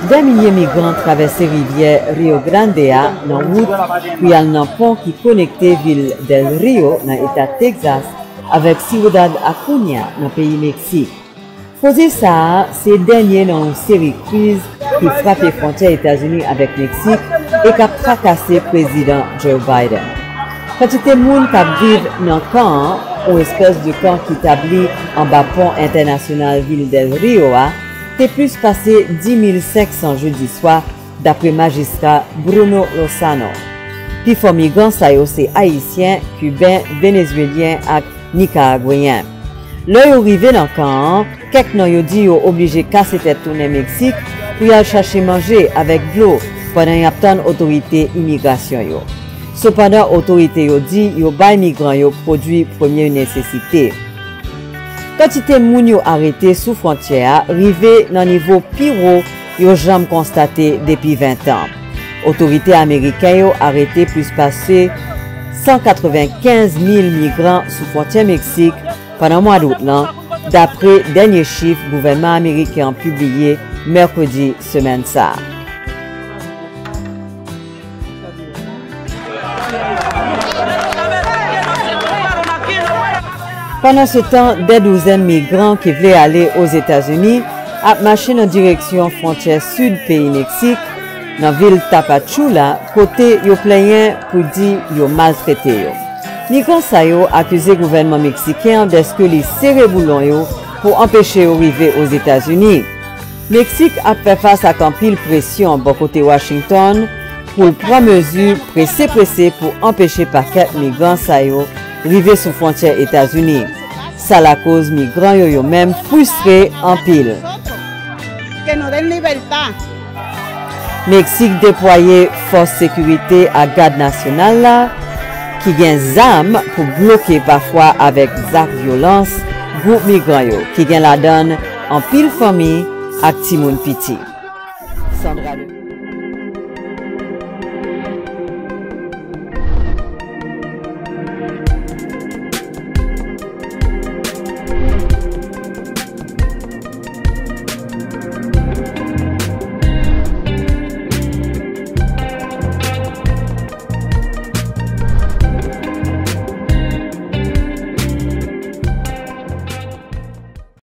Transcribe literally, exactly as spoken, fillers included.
Dè milye migran travèse rivyè Rio Grande a nan wout pou y al nan pon ki konekte vil Del Rio, nan eta Texas, avèk Ciudad Acuña, nan peyi Meksik. Koze sa a se dènye nan yon seri kriz ki frape fwontyè Etazini avèk Meksik e k ap trakase Prezidan Joe Biden. Kantite moun k ap viv nan kan an, yon espès de kan ki tabli anba pon entènasyonal vil Del Rio a, te plis pase dis mil senk san jedi swa, dapre majistra Bruno Lozano. Pifò migran sa yo se Ayisyen, Kiben, Venezwelyen ak Nikaragweyen. Lè yo rive nan kan an, kèk nan yo di yo oblije kase tèt tounen Meksik pou y al chache manje avèk dlo pandan y ap tann otorite imigrasyon yo. Sepandan, otorite yo di yo bay migran yo pwodui premye nesesite. Kantite moun yo arete sou fwontyè a rive nan nivo pi wo yo janm konstate depi ven tan. Otorite ameriken yo arete plis pase san katrevenkenz mil migran sou fwontyè Meksik pandan mwa dout lan, dapre dènye chif gouvènman ameriken an pibliye mèkredi semèn sa a. Pandansetan, dè douzèn migran ki vle ale Ozetazini ap mache nan direksyon fwontyè sid peyi Meksik, nan vil Tapachula, kote yo plenyen pou di yo maltrete yo. Migran sa yo akize gouvènman meksiken an dèske li sere boulon yo pou anpeche yo rive Ozetazini. Meksik ap fè fas ak anpil presyon bò kote Washington pou l pran mezi prese prese pou anpeche pakèt migran sa yo rive sou fwontyè Etazini. Sa lakoz migran yo yo menm fristre anpil. Que nos den libertad. Meksik deplwaye fòs sekirite ak gad nasyonal la, ki gen zam pou bloke pafwa avèk zak vyolans gwoup migran yo, ki gen ladan anpil fanmi ak timoun piti. Sandra